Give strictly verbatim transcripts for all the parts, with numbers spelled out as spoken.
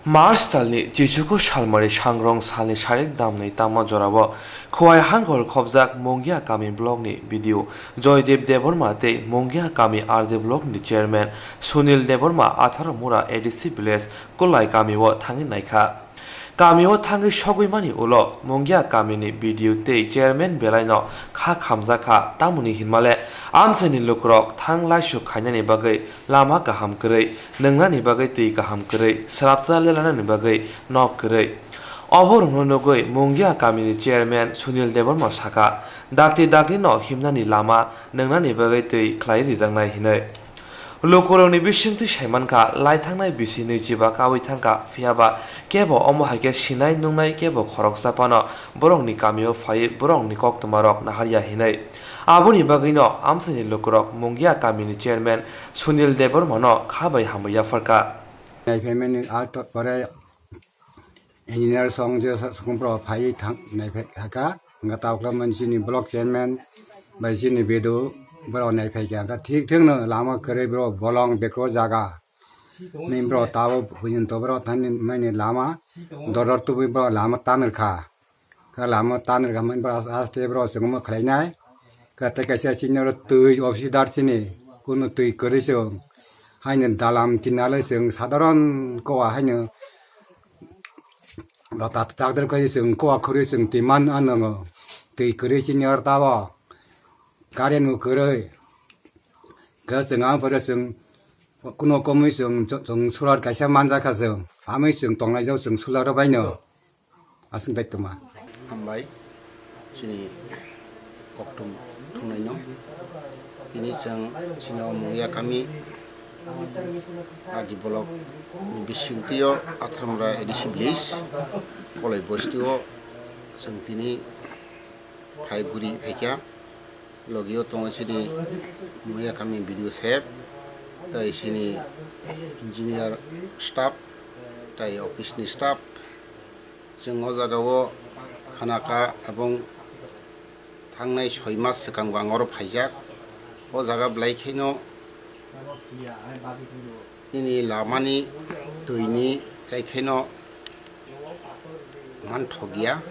March talni chichuku salmari sangrong salni sarik damnai tamo jorao Khowai hangor khobjak Mungia kami blockni B D O Joydev Debbarma tei Mungia kami R D blockni chairman Sunil Debbarma Atharomura A D C village Kulai kamio thangwi naikha. Kamio thangwi sogwi mani ulo Mungia kamini B D O tei chairman belaino kha khamjakha, tamoni hinmale amchaini lukurok thang laisuk khainani bagwi lama kaham kwrwi, nwngnani bagwi twi kaham kwrwi, swrapsa lelanani bagwi nok kwrwi. Oborokno nugwi Mungia kamini chairman Sunil Debbarma saka, dakti dakti no himnani lama nwngnani bagwi twi khlai rijaknai hinwi. Lukurokni bisingtwi saimankha, laithangnai bisi nwichiba kaui thangkha, phiyaba kebo omo hai khe sinai nungnai kebo khoroksa phano borokni kamio phaiwi borokni koktwmarok naharya hinwi. Aboni bagwino amchaini lukurok Mungia kamini chairman Sunil Debbarmano kha bai hambai yapharkha. Naiphaimani alto pore engineer song je sa-, song pro phai thang naiphai haka, hingke taukla man chini block chairman bai chini B D O borok naiphai kha, hingke thik thik no lama kwrwi borok bolong beko jaga. Ni borok tabo buini to borok thani mani lama doror tubui borok lama tanir kha. Kha lama tanir kha mani borok aste borok chwngma khlainai. Kha tei kaisa chini oro twi officer chini kunu twi kwrwi chwng haino dalam tinale chwng sadharon kowa haino Lota chakdar khe chwng kowa khurwi chwng twi man anw twi kwrwi chini or tabo current bo kwrwi khe chwng ang phore chwng kuno komwi chwng chwng solar kaisa manjakha chwng amwi chwng tongnai jak chwng solar o baino aswk dai tongma. Hambai. Chini koktwm thungnaino. Tini chwng chini o Mungia kami R D block ni bisingtwio Atharomura A D C village Koloi bosti o chwng tini phai guri phaikha. Logio tongo chini Mungia kami B D O saheb, tai chini engineer staff, tai office ni staff. Chwng o jaga o khana kha ebong thangnai soi mas swkang bo ang oro phaijak. O jaga belai kheno nini lamani twini tai kheno manthokya.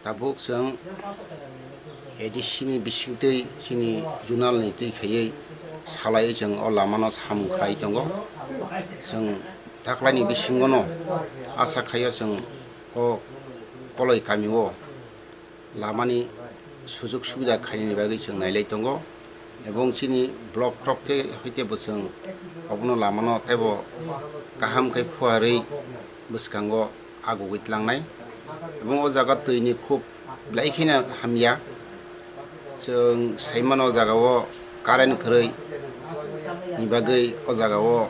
Tabuk chwng A D C ni bisingtwi chini zonal ni twi khaiwi salaiwi chwng o lamano samung khlai tongo. Chwng taklaini bisingono asa khaio chwng o Koloi kamio lamani sujug subida khainani bagwi chwng nailai tongo, ebong chini block tok te hoite bo chwng obono lamano teibo kaham khe phuarwi bwskango agugwi tlangnai, ebong o jaga twi ni khub belai kheno hamya. Chwng sai mano o jaga o current kwrwi ni bagwi o jaga o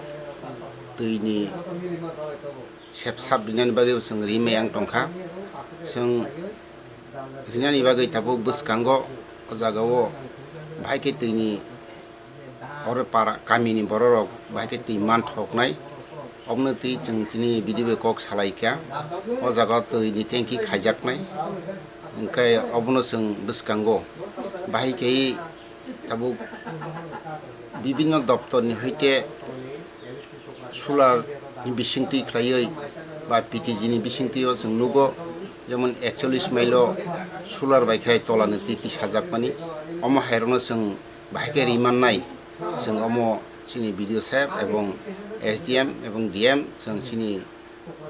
twi ni sep sap rinani bagwi bo chwng ri maya wng tongkha. Chwng rinani bagwi tabuk bwskango o jaga o bahai khe twi ni oro para kami ni borok rok bahai khe twi manthoknai. Obono twi chwng chini B D O bai kok salai kha, o jaga o twi ni tanki khaijaknai, hwnkhe obono chwng bwskango bahai khe tabuk bibinno doptor ni hoite solar ni bisingtwi khlaiwi ba P T G ni bisingtwi o chwng nugo, jemon ekchollis mile o solar bai khe tola ni twi tisajakmani, omo hai rokno chwng bahai khe ri mannai. Chwng omo chini B D O saheb ebong S D M ebong D M chwng chini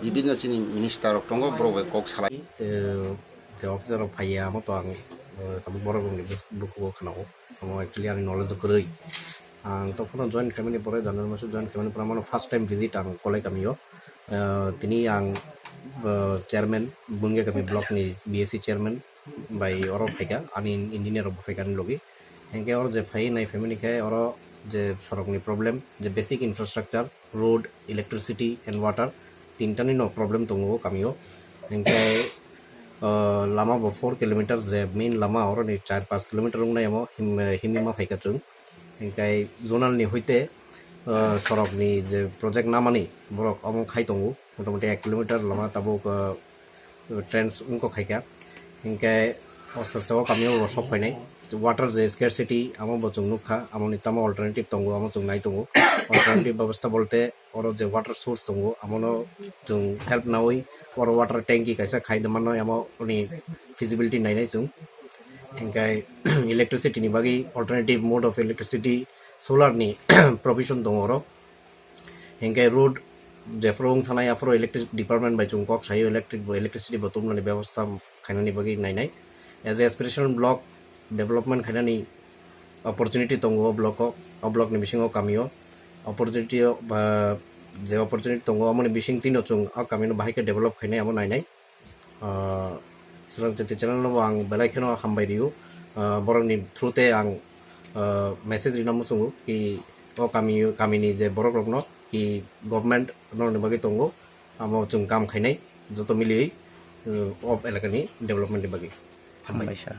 bibinno chini minister rok tongo, borok bai kok salai. Eh, je officer rok phaiya, amo to ang, eh, tabuk borok rokni bus-, bukugo khwnao. Amo actually ani knowledge o kwrwi. Ang to phano join khaimani pore, January maso join khaimani pore, amano first time visit ang Kolai kamio. Eh, tini ang, eh, chairman, Mungia kami block ni B S C chairman bai oro phaikha, ani engineer rok bo phaikha ani logi. Hingke oro je phai nai phaimani khe oro je sorok ni problem, je basic infrastructure, road, electricity and water, tinta ni no problem tongo o kamio. Hingke, ah, lama bo four kilometer je main lama oro ni char panch kilometer wngnai amo him-, himwi ma phaikha chwng. Hingke zonal ni hoite, ah, sorok ni je project namani borok omo khai tongo, motamoti ek kilometer lama tabuk, ah, trench wngkok hai kha. Hinkhe o sasta o kamio bo sok phainai. Water je scarcity, amo bo chwng nukha, amoni tamo alternative tongo, amo chwng nai tongo. Alternative bebosta bolte oro je water source tongo, amono chwng help nawi oro water tanki kaisa khai de mano, amo oni feasibility nainai chwng. Hingkai electricity ni bagwi alternative mode of electricity, solar ni provision tongo oro. Hingkai road jephuru wng thanai aphuru electric department bai chwng kok sayo, electric bo, electricity bo tumnani bebosta khainani bagwi nainai. As a aspirational block development khainani opportunity tongo o block o, o block ni bisingo kamio opportunity o, ba, je opportunity tongo, amoni bising tino chwng o kamino bahai khe develop khainai amo nainai. Ah, Srang Chati channel no bo ang belai kheno hambai rio. Ah, borokni through te ang, ah, message rina muchungo ki o kami, kamini je borok rokno ki government no ni bagwi tongo, amo chwng kam khainai joto miliwi, ah, o elakani development ni bagwi. Hambai sir.